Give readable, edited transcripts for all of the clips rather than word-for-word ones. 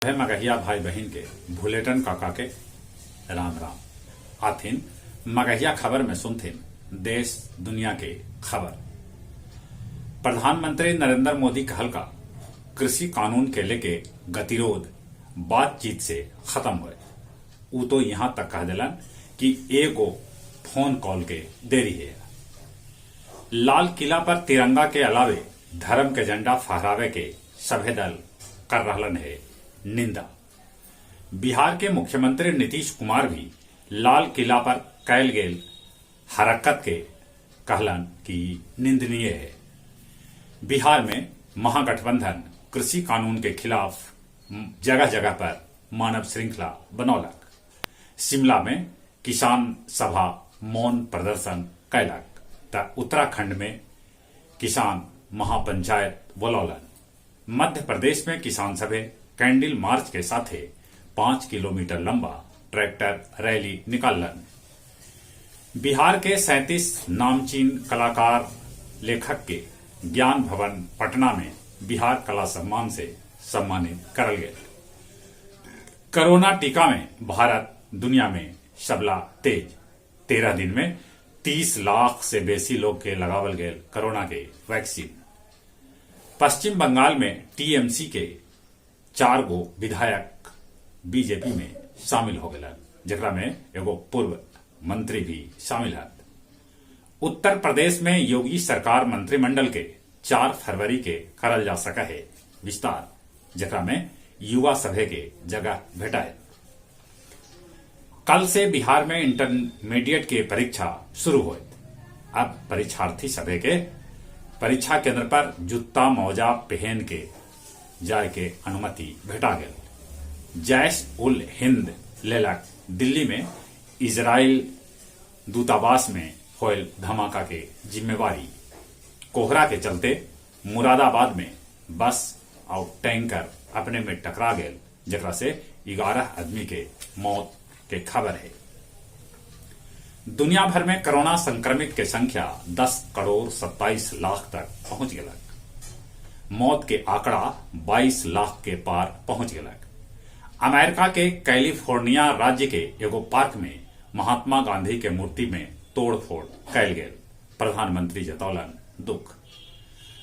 है मगहिया भाई बहिन के भुलेटन काका के राम राम। आथिन मगहिया खबर में सुनथिन देश दुनिया के खबर। प्रधानमंत्री नरेंद्र मोदी कहलका कृषि कानून के लेके गतिरोध बातचीत से खत्म होए। ऊ तो यहाँ तक कह देलन कि एगो फोन कॉल के देरी है। लाल किला पर तिरंगा के अलावे धर्म के झंडा फहरावे के सभे दल कर रहलन है निंदा। बिहार के मुख्यमंत्री नीतीश कुमार भी लाल किला पर कैल गेल हरकत के कहलन कि निंदनीय है। बिहार में महागठबंधन कृषि कानून के खिलाफ जगह जगह पर मानव श्रृंखला बनौलक। शिमला में किसान सभा मौन प्रदर्शन कैलक त उत्तराखंड में किसान महापंचायत बोलौलन। मध्य प्रदेश में किसान सभे कैंडल मार्च के साथे 5 किलोमीटर लंबा ट्रैक्टर रैली निकाललन। बिहार के 37 नामचीन कलाकार लेखक के ज्ञान भवन पटना में बिहार कला सम्मान से सम्मानित करल गेल। कोरोना टीका में भारत दुनिया में सबला तेज। 13 दिन में 30 लाख से बेसी लोग के लगावल गेल कोरोना के वैक्सीन। पश्चिम बंगाल में टीएमसी के 4 गो विधायक बीजेपी में शामिल हो गए, जेकरा में एगो पूर्व मंत्री भी शामिल है। उत्तर प्रदेश में योगी सरकार मंत्रिमंडल के 4 फरवरी के करल जा सका है विस्तार, जेकरा में युवा सभे के जगह भेटाए। कल से बिहार में इंटरमीडिएट के परीक्षा शुरू होत। अब परीक्षार्थी सभे के परीक्षा केंद्र पर जूता मौजा पहन के जाय के अनुमति भेटा गेल। जैश उल हिंद लेलक दिल्ली में इजराइल दूतावास में होयल धमाका के जिम्मेवारी। कोहरा के चलते मुरादाबाद में बस और टैंकर अपने में टकरा गेल, जेकरा से 11 आदमी के मौत के खबर है। दुनिया भर में कोरोना संक्रमित के संख्या 10 करोड़ 27 लाख तक पहुंच गलक। मौत के आंकड़ा 22 लाख के पार पहुंच गलक। अमेरिका के कैलिफोर्निया राज्य के एगो पार्क में महात्मा गांधी के मूर्ति में तोड़फोड़ कैल गेल। प्रधानमंत्री जतौलन दुख।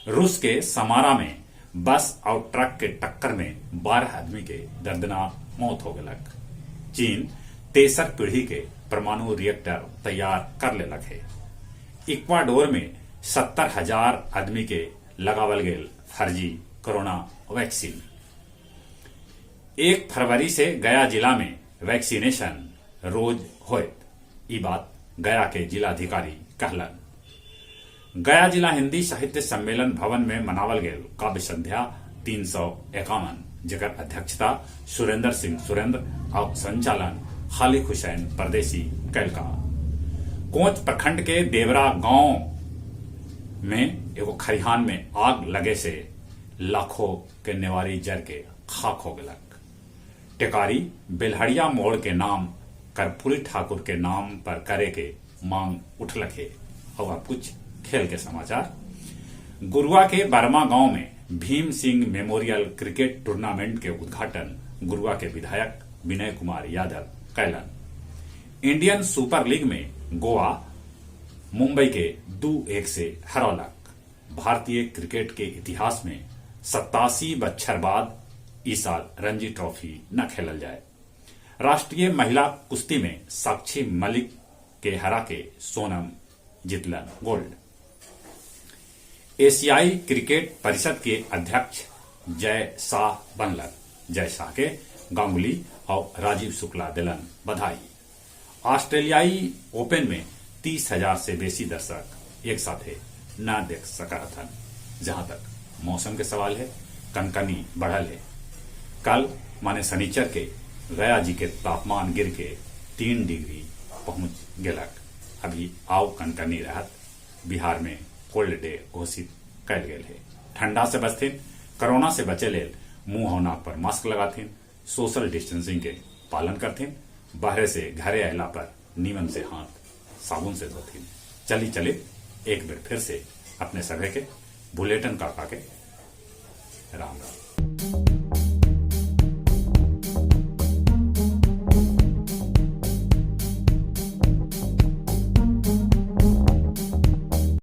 रूस के समारा में बस और ट्रक के टक्कर में 12 आदमी के दर्दनाक मौत हो गलक। चीन तेसर पीढ़ी के परमाणु रिएक्टर तैयार कर लेलक है। इक्वाडोर में 70,000 आदमी के लगावल गेल फर्जी कोरोना वैक्सीन। 1 फरवरी से गया जिला में वैक्सीनेशन रोज होत, ई बात गया के जिलाधिकारी कहलन। गया जिला हिंदी साहित्य सम्मेलन भवन में मनावल गेल काव्य संध्या 351, जेकर अध्यक्षता सुरेंद्र सिंह सुरेंद्र और संचालन खालिक हुसैन परदेसी कैलका। कोच प्रखंड के देवरा गांव में एगो खरिहान में आग लगे से लाखों के नेवारी जर के खाक हो गलक। टेकारी बेलहड़िया मोड़ के नाम कर्पूरी ठाकुर के नाम पर करे के मांग उठलक है। और अब कुछ खेल के समाचार। गुरुआ के बर्मा गांव में Bhim Singh memorial cricket tournament के उद्घाटन गुरुआ के विधायक विनय कुमार यादव कैलन। इंडियन सुपर लीग में गोवा मुंबई के 2-1 से हरौलक। भारतीय क्रिकेट के इतिहास में 87 बच्छर बाद इस साल रणजी ट्रॉफी न खेलल जाए। राष्ट्रीय महिला कुश्ती में साक्षी मलिक के हरा के सोनम जीतलन गोल्ड। एशियाई क्रिकेट परिषद के अध्यक्ष जय शाह बनलन। जय शाह के गांगुली और राजीव शुक्ला दिलन बधाई। ऑस्ट्रेलियाई ओपन में 30,000 से बेसी दर्शक एक साथे न देख सका थन। जहां तक मौसम के सवाल है, कनकनी बढ़ल है। कल माने शनिचर के गया जी के तापमान गिर के 3 डिग्री पहुंच गेलक। अभी आव कनकनी रहत। बिहार में कोल्ड डे घोषित कैल गेल है। ठंडा से बचथिन, कोरोना से बचे लेल मुंह और नाक पर मास्क लगाथिन, सोशल डिस्टेंसिंग के पालन करथिन, बाहरे से घरे अला पर नीमन से हाथ साबुन से धोथिन। चली चले एक बेर फिर से अपने सभे के बुलेटन काका के राम राम।